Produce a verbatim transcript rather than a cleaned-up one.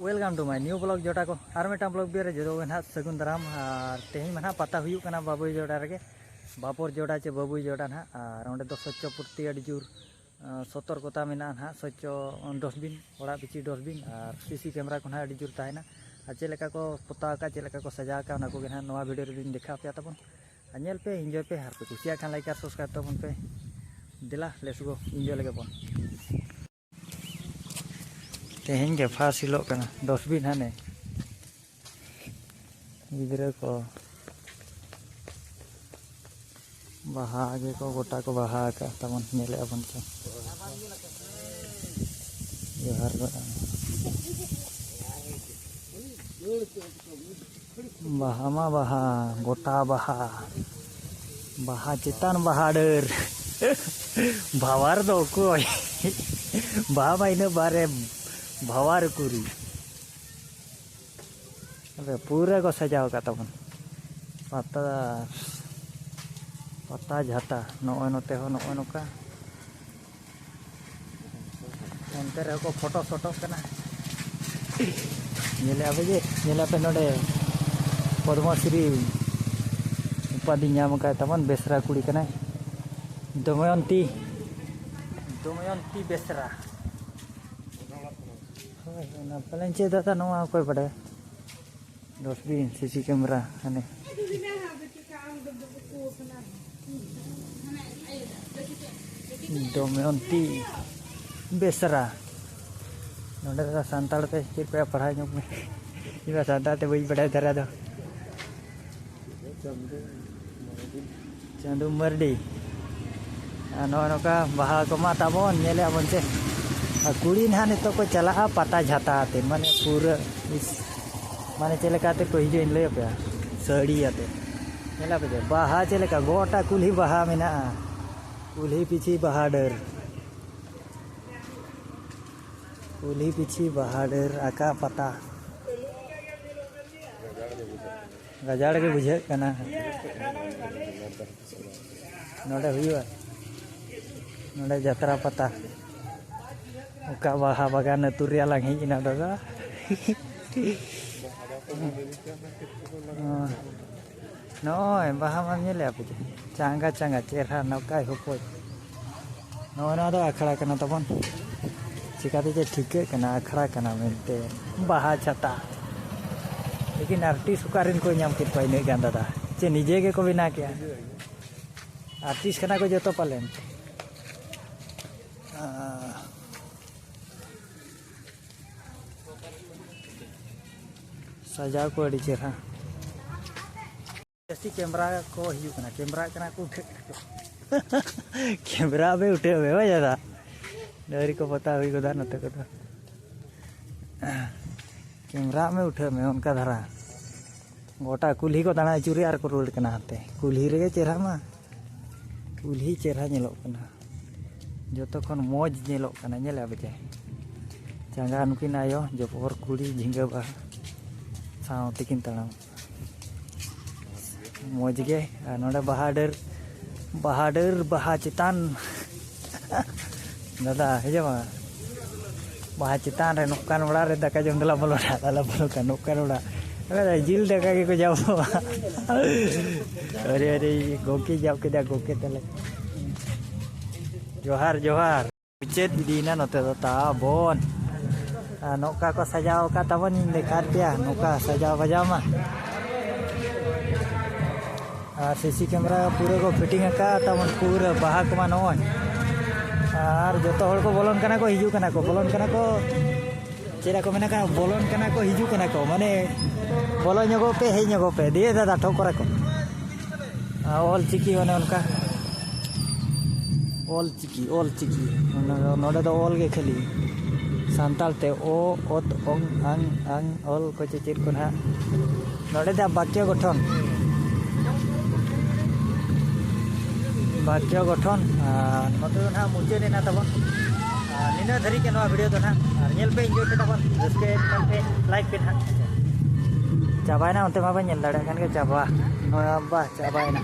Welcome to my new vlog ᱡᱚᱴᱟ ᱠᱚ᱾ ᱟᱨ ᱢᱤᱫᱴᱟᱝ vlog video ᱨᱮ ᱡᱚᱛᱚ ᱜᱮ ᱱᱟᱦᱟᱜ ᱥᱟᱹᱜᱩᱱ ᱫᱟᱨᱟᱢ᱾ ᱟᱨ ᱛᱮᱦᱮᱧ ᱢᱟ ᱱᱟᱦᱟᱜ ᱯᱟᱛᱟ ᱦᱩᱭᱩᱜ ᱠᱟᱱᱟ ᱵᱟᱵᱩᱭ ᱡᱚᱰᱟ ᱨᱮᱜᱮ, ᱵᱟᱵᱚᱨ ᱡᱚᱰᱟ ᱪᱮ ᱵᱟᱵᱩᱭ ᱡᱚᱰᱟ ᱱᱟᱦᱟᱜ᱾ ᱟᱨ ᱚᱸᱰᱮ ᱫᱚ ᱥᱚᱪᱪᱚ ᱯᱨᱚᱛᱤ ᱟᱹᱰᱤ ᱡᱳᱨ, ᱟᱸ, ᱥᱚᱛᱚᱨᱠᱚᱛᱟ ᱢᱮᱱᱟᱜᱼᱟ ᱱᱟᱦᱟᱜ᱾ ᱥᱚᱪᱪᱚ dustbin, ᱚᱲᱟᱜ ᱯᱤᱪᱷᱤ dustbin ᱟᱨ CC camera ᱠᱚ ᱱᱟᱦᱟᱜ ᱟᱹᱰᱤ ᱡᱳᱨ ᱛᱟᱦᱮᱱᱟ᱾ ᱟᱨ ᱪᱮᱫ ᱞᱮᱠᱟ ᱠᱚ ᱯᱚᱛᱟᱣ ᱟᱠᱟᱫ, ᱪᱮᱫ ᱞᱮᱠᱟ ᱠᱚ ᱥᱟᱡᱟᱣ ᱟᱠᱟᱫ, ᱚᱱᱟ ᱠᱚᱜᱮ ᱱᱟᱦᱟᱜ ᱱᱚᱣᱟ video ᱨᱮᱞᱤᱧ ᱫᱮᱠᱷᱟᱣ ᱟᱯᱮᱭᱟ ᱛᱟᱵᱚᱱ᱾ ᱟᱨ ᱧᱮᱞ ᱯᱮ, enjoy ᱯᱮ, ᱟᱨ ᱯᱮ ᱠᱩᱥᱤᱭᱟᱜ ᱠᱷᱟᱱ like ᱟᱨ subscribe ᱛᱟᱵᱚᱱ ᱯᱮ᱾ ᱫᱮᱞᱟ, let's go, enjoy ᱞᱮᱜᱮ ᱵᱚᱱ᱾ ᱛᱮᱦᱮᱧ ᱜᱮ first ᱦᱤᱞᱳᱜ ᱠᱟᱱᱟ, dustbin ᱦᱟᱱᱮ ᱜᱤᱫᱽᱨᱟᱹ ᱠᱚ ᱵᱟᱦᱟ ᱜᱮᱠᱚ ᱜᱚᱴᱟ ᱠᱚ ᱵᱟᱦᱟ ᱟᱠᱟᱫ ᱛᱟᱵᱚᱱ, ᱧᱮᱞᱮᱫᱼᱟ ᱵᱚᱱ ᱪᱮ᱾ ᱡᱚᱦᱟᱨ ᱜᱚ᱾ ᱵᱟᱦᱟ ᱢᱟ ᱵᱟᱦᱟ, ᱜᱚᱴᱟ ᱵᱟᱦᱟ, ᱵᱟᱦᱟ ᱪᱮᱛᱟᱱ ᱵᱟᱦᱟ ᱰᱟᱹᱨ᱾ ᱵᱷᱟᱣᱟᱨ ᱫᱚ ᱚᱠᱚᱭ? ᱵᱟᱦᱟ ᱢᱟ ᱤᱱᱟᱹ ᱵᱟᱨᱮ ᱵᱷᱟᱣᱟᱨ ᱠᱩᱨᱤ᱾ ᱟᱫᱚ ᱯᱩᱨᱟᱹ ᱠᱚ ᱥᱟᱡᱟᱣ ᱟᱠᱟᱫ ᱛᱟᱵᱚᱱ ᱯᱟᱛᱟ, ᱯᱟᱛᱟ ᱡᱷᱟᱛᱟ᱾ ᱱᱚᱜᱼᱚᱭ ᱱᱚᱛᱮ ᱦᱚᱸ ᱱᱚᱜᱼᱚᱭ ᱱᱚᱝᱠᱟ᱾ ᱚᱱᱛᱮ ᱨᱮᱦᱚᱸ ᱠᱚ ᱯᱷᱳᱴᱳ ᱥᱚᱴᱚᱜ ᱠᱟᱱᱟ᱾ ᱧᱮᱞᱮᱜᱼᱟ ᱯᱮ ᱡᱮ, ᱧᱮᱞᱮᱜᱼᱟ ᱯᱮ ᱱᱚᱰᱮ ᱯᱚᱫᱽᱢᱚᱥᱨᱤ ᱩᱯᱟᱫᱷᱤ ᱧᱟᱢ ᱟᱠᱟᱫ ᱛᱟᱵᱚᱱ ᱵᱮᱥᱨᱟ ᱠᱩᱲᱤ ᱠᱟᱱᱟᱭ, ᱫᱚᱢᱚᱭᱚᱱᱛᱤ, ᱫᱚᱢᱚᱭᱚᱱᱛᱤ ᱵᱮᱥᱨᱟ᱾ ᱦᱳᱭ, ᱚᱱᱟ ᱯᱟᱞᱮᱱ ᱪᱮᱫ ᱫᱟᱫᱟ, ᱱᱚᱣᱟ ᱚᱠᱚᱭ ᱵᱟᱰᱟᱭᱟ? dustbin, CC camera, ᱦᱟᱱᱮ ᱫᱚᱢᱚᱭᱚᱱᱛᱤ ᱵᱮᱥᱨᱟ᱾ ᱱᱚᱰᱮ ᱫᱚ ᱥᱟᱱᱛᱟᱲ ᱛᱮ ᱪᱮᱫ ᱠᱚᱭᱟ ᱯᱟᱲᱦᱟᱣ ᱧᱚᱜ ᱢᱮ᱾ ᱤᱧ ᱢᱟ ᱥᱟᱱᱛᱟᱲ ᱛᱮ ᱵᱟᱹᱧ ᱵᱟᱰᱟᱭ ᱫᱷᱟᱨᱟ ᱫᱚ᱾ ᱪᱟᱸᱫᱩ ᱢᱟᱨᱰᱤ᱾ ᱟᱨ ᱱᱚᱜᱼᱚ ᱱᱚᱝᱠᱟ ᱵᱟᱦᱟ ᱠᱚᱢᱟ ᱛᱟᱵᱚᱱ, ᱧᱮᱞᱮᱫᱼᱟ ᱵᱚᱱ ᱪᱮ᱾ ᱟᱨ ᱠᱩᱲᱤ ᱱᱟᱦᱟᱜ ᱱᱤᱛᱚᱜ ᱠᱚ ᱪᱟᱞᱟᱜᱼᱟ ᱯᱟᱛᱟ ᱡᱷᱟᱛᱟ ᱟᱛᱮ, ᱢᱟᱱᱮ ᱯᱩᱨᱟᱹ ᱤᱥ-, ᱢᱟᱱᱮ ᱪᱮᱫ ᱞᱮᱠᱟᱛᱮ ᱠᱚ ᱦᱤᱡᱩᱜᱼᱟ, ᱤᱧ ᱞᱟᱹᱭ ᱟᱯᱮᱭᱟ᱾ ᱥᱟᱹᱲᱤ ᱟᱛᱮ᱾ ᱧᱮᱞᱮᱫᱼᱟ ᱯᱮ ᱪᱮ, ᱵᱟᱦᱟ ᱪᱮᱫ ᱞᱮᱠᱟ ᱜᱚᱴᱟ ᱠᱩᱞᱦᱤ ᱵᱟᱦᱟ ᱢᱮᱱᱟᱜᱼᱟ, ᱠᱩᱞᱦᱤ ᱯᱤᱪᱷᱤ ᱵᱟᱦᱟ ᱰᱟᱹᱨ, ᱠᱩᱞᱦᱤ ᱯᱤᱪᱷᱤ ᱵᱟᱦᱟ ᱰᱟᱹᱨ ᱟᱠᱟ ᱯᱟᱛᱟ᱾ ᱜᱟᱡᱟᱲ ᱜᱮ ᱵᱩᱡᱷᱟᱹᱜ ᱠᱟᱱᱟ᱾ ᱱᱚᱰᱮ ᱦᱩᱭᱩᱜᱼᱟ, ᱱᱚᱰᱮ ᱡᱟᱛᱨᱟ ᱯᱟᱛᱟ᱾ ᱚᱠᱟ ᱵᱟᱦᱟ ᱵᱟᱜᱟᱱ ᱟᱹᱛᱩ ᱨᱮᱭᱟᱜ ᱞᱟᱝ ᱦᱮᱡ ᱮᱱᱟ ᱫᱟᱫᱟ? ᱱᱚᱜᱼᱚᱭ ᱵᱟᱦᱟ ᱢᱟ ᱧᱮᱞᱮᱫᱼᱟ ᱯᱮ ᱪᱮ? ᱪᱟᱸᱜᱟ ᱪᱟᱸᱜᱟ ᱪᱮᱦᱨᱟ ᱱᱚᱝᱠᱟᱭ ᱦᱚᱯᱚᱡ᱾ ᱱᱚᱜᱼᱚᱭ ᱱᱚᱣᱟ ᱫᱚ ᱟᱠᱷᱲᱟ ᱠᱟᱱᱟ ᱛᱟᱵᱚᱱ᱾ ᱪᱤᱠᱟᱹᱛᱮ ᱪᱮ ᱴᱷᱤᱠᱟᱹᱜ ᱠᱟᱱᱟ ᱟᱠᱷᱲᱟ ᱠᱟᱱᱟ ᱢᱮᱱᱛᱮ? ᱵᱟᱦᱟ ᱪᱷᱟᱛᱟ᱾ ᱞᱮᱠᱤᱱ ᱟᱨᱴᱤᱥᱴ ᱚᱠᱟᱨᱮᱱ ᱠᱚ ᱧᱟᱢ ᱠᱮᱫ ᱠᱚᱣᱟ ᱤᱱᱟᱹᱜ ᱜᱟᱱ ᱫᱟᱫᱟ? ᱪᱮ ᱱᱤᱡᱮ ᱜᱮᱠᱚ ᱵᱮᱱᱟᱣ ᱠᱮᱜᱼᱟ? ᱟᱨᱴᱤᱥᱴ ᱠᱟᱱᱟ ᱠᱚ ᱡᱚᱛᱚ ᱯᱟᱞᱮᱱ᱾ ᱟᱸ, ᱥᱟᱡᱟᱣ ᱠᱚ ᱟᱹᱰᱤ ᱪᱮᱦᱨᱟ᱾ ᱡᱟᱹᱥᱛᱤ ᱠᱮᱢᱨᱟ ᱠᱚ ᱦᱤᱡᱩᱜ ᱠᱟᱱᱟ, ᱠᱮᱢᱨᱟ ᱠᱟᱱᱟ ᱠᱚ, ᱩᱴᱷᱟᱹᱜ ᱠᱟᱱᱟ ᱠᱚ᱾ ᱠᱮᱢᱨᱟ ᱢᱮ, ᱩᱴᱷᱟᱹᱜ ᱢᱮ, ᱦᱳᱭ ᱫᱟᱫᱟ᱾ ᱰᱟᱹᱝᱨᱤ ᱠᱚ ᱯᱟᱛᱟ ᱦᱩᱭ ᱜᱚᱫᱟ ᱱᱚᱛᱮ ᱠᱚᱫᱚ᱾ ᱠᱮᱢᱨᱟ ᱢᱮ, ᱩᱴᱷᱟᱹᱜ ᱢᱮ, ᱚᱱᱠᱟ ᱫᱷᱟᱨᱟ᱾ ᱜᱚᱴᱟ ᱠᱩᱞᱦᱤ ᱠᱚ ᱫᱟᱬᱟ ᱟᱹᱪᱩᱨᱮᱜᱼᱟ ᱟᱨ ᱠᱚ ᱨᱩᱣᱟᱹᱲ ᱠᱟᱱᱟ ᱦᱟᱱᱛᱮ᱾ ᱠᱩᱞᱦᱤ ᱨᱮᱜᱮ ᱪᱮᱦᱨᱟ ᱢᱟ, ᱠᱩᱞᱦᱤ ᱪᱮᱦᱨᱟ ᱧᱮᱞᱚᱜ ᱠᱟᱱᱟ, ᱡᱚᱛᱚ ᱠᱷᱚᱱ ᱢᱚᱡᱽ ᱧᱮᱞᱚᱜ ᱠᱟᱱᱟ᱾ ᱧᱮᱞᱮᱜᱼᱟ ᱯᱮ ᱪᱮ? ᱪᱟᱸᱜᱟ ᱱᱩᱠᱤᱱ ᱟᱭᱳ, ᱡᱚᱯᱚᱨ ᱠᱩᱲᱤ, ᱡᱷᱤᱸᱜᱟᱹ ᱵᱟᱦᱟ ᱥᱟᱶ ᱛᱮᱠᱤᱱ ᱛᱟᱲᱟᱢ᱾ ᱢᱚᱡᱽ ᱜᱮ᱾ ᱟᱨ ᱱᱚᱰᱮ ᱵᱟᱦᱟ ᱰᱟᱹᱨ, ᱵᱟᱦᱟ ᱰᱟᱹᱨ, ᱵᱟᱦᱟ ᱪᱮᱛᱟᱱ᱾ ᱫᱟᱫᱟ, ᱦᱤᱡᱩᱜ ᱢᱟ᱾ ᱵᱟᱦᱟ ᱪᱮᱛᱟᱱ ᱨᱮ ᱱᱚᱝᱠᱟᱱ ᱚᱲᱟᱜ ᱨᱮ ᱫᱟᱠᱟ ᱡᱚᱢ ᱫᱮᱞᱟ ᱵᱚᱞᱚᱱᱟ, ᱫᱮᱞᱟ ᱵᱚᱞᱚᱱᱟ, ᱱᱚᱝᱠᱟᱱ ᱚᱲᱟᱜ᱾ ᱡᱤᱞ ᱫᱟᱠᱟ ᱜᱮᱠᱚ ᱡᱚᱢᱚᱜᱼᱟ᱾ ᱟᱨᱮ, ᱟᱨᱮ, ᱜᱚᱢᱠᱮ ᱡᱟᱣ ᱠᱮᱫᱟ, ᱜᱚᱢᱠᱮ ᱛᱟᱞᱮ᱾ ᱡᱚᱦᱟᱨ, ᱡᱚᱦᱟᱨ᱾ ᱢᱩᱪᱟᱹᱫ ᱤᱫᱤᱭᱮᱱᱟ ᱱᱚᱛᱮ ᱫᱚ ᱛᱟᱵᱚᱱ᱾ ᱟᱨ ᱱᱚᱝᱠᱟ ᱠᱚ ᱥᱟᱡᱟᱣ ᱟᱠᱟᱫ ᱛᱟᱵᱚᱱ, ᱤᱧ ᱫᱮᱠᱷᱟᱣ ᱯᱮᱭᱟ ᱱᱚᱝᱠᱟ ᱥᱟᱡᱟᱣ ᱵᱟᱡᱟᱣ ᱢᱟ᱾ ᱟᱨ ᱥᱤᱥᱤ ᱠᱮᱢᱮᱨᱟ ᱯᱩᱨᱟᱹ ᱠᱚ ᱯᱷᱤᱴᱤᱝ ᱟᱠᱟᱫ ᱛᱟᱵᱚᱱ, ᱯᱩᱨᱟᱹ ᱵᱟᱦᱟ ᱠᱚᱢᱟ ᱱᱚᱜᱼᱚᱭ᱾ ᱟᱨ ᱡᱚᱛᱚ ᱦᱚᱲ ᱠᱚ ᱵᱚᱞᱚᱱ ᱠᱟᱱᱟ ᱠᱚ, ᱦᱤᱡᱩᱜ ᱠᱟᱱᱟ ᱠᱚ, ᱵᱚᱞᱚᱱ ᱠᱟᱱᱟ ᱠᱚ᱾ ᱪᱮᱫ ᱠᱚ ᱢᱮᱱᱟ ᱠᱟᱱᱟ, ᱵᱚᱞᱚᱱ ᱠᱟᱱᱟ ᱠᱚ, ᱦᱤᱡᱩᱜ ᱠᱟᱱᱟ ᱠᱚ, ᱢᱟᱱᱮ ᱵᱚᱞᱚ ᱧᱚᱜᱚᱜ ᱯᱮ, ᱦᱮᱡ ᱧᱚᱜᱚᱜ ᱯᱮ᱾ ᱫᱤᱭᱮ ᱫᱟᱫᱟ ᱴᱷᱚᱠ ᱠᱚᱨᱮ ᱠᱚ᱾ ᱟᱨ ᱚᱞ ᱪᱤᱠᱤ ᱚᱱᱮ ᱚᱱᱠᱟ᱾ ᱚᱞ ᱪᱤᱠᱤ, ᱚᱞ ᱪᱤᱠᱤ᱾ ᱚᱱᱟ ᱫᱚ, ᱱᱚᱰᱮ ᱫᱚ ᱚᱞ ᱜᱮ ᱠᱷᱟᱹᱞᱤ᱾ ᱥᱟᱱᱛᱟᱲ ᱛᱮ ᱚ, ᱚᱛ, ᱚᱝ, ᱟᱝ, ᱟᱝ, ᱚᱞ ᱠᱚ ᱪᱮ ᱪᱮᱫ ᱠᱚ ᱱᱟᱦᱟᱜ᱾ ᱱᱚᱰᱮ ᱫᱚ ᱵᱟᱠᱭᱚ ᱜᱚᱴᱷᱚᱱ᱾ ᱵᱟᱠᱭᱚ ᱜᱚᱴᱷᱚᱱ᱾ ᱟᱨ ᱱᱚᱛᱮ ᱫᱚ ᱱᱟᱦᱟᱜ ᱢᱩᱪᱟᱹᱫ ᱮᱱᱟ ᱛᱟᱵᱚᱱ᱾ ᱟᱨ ᱱᱤᱱᱟᱹᱜ ᱫᱷᱟᱹᱨᱤᱡ ᱜᱮ ᱱᱚᱣᱟ ᱵᱷᱤᱰᱤᱭᱳ ᱫᱚ ᱱᱟᱦᱟᱜ᱾ ᱟᱨ ᱧᱮᱞ ᱯᱮ, ᱤᱱᱡᱚᱭ ᱯᱮ ᱛᱟᱵᱚᱱ, ᱨᱟᱹᱥᱠᱟᱹᱭᱮᱫ ᱠᱟᱱ ᱯᱮ, ᱞᱟᱭᱤᱠ ᱯᱮ ᱱᱟᱦᱟᱜ᱾ ᱪᱟᱵᱟᱭᱮᱱᱟ, ᱚᱱᱛᱮ ᱢᱟᱵᱮᱱ ᱧᱮᱞ ᱫᱟᱲᱮᱭᱟᱜ ᱠᱟᱱ ᱜᱮ, ᱪᱟᱵᱟ᱾ ᱱᱚᱣᱟ ᱵᱟ, ᱪᱟᱵᱟᱭᱮᱱᱟ᱾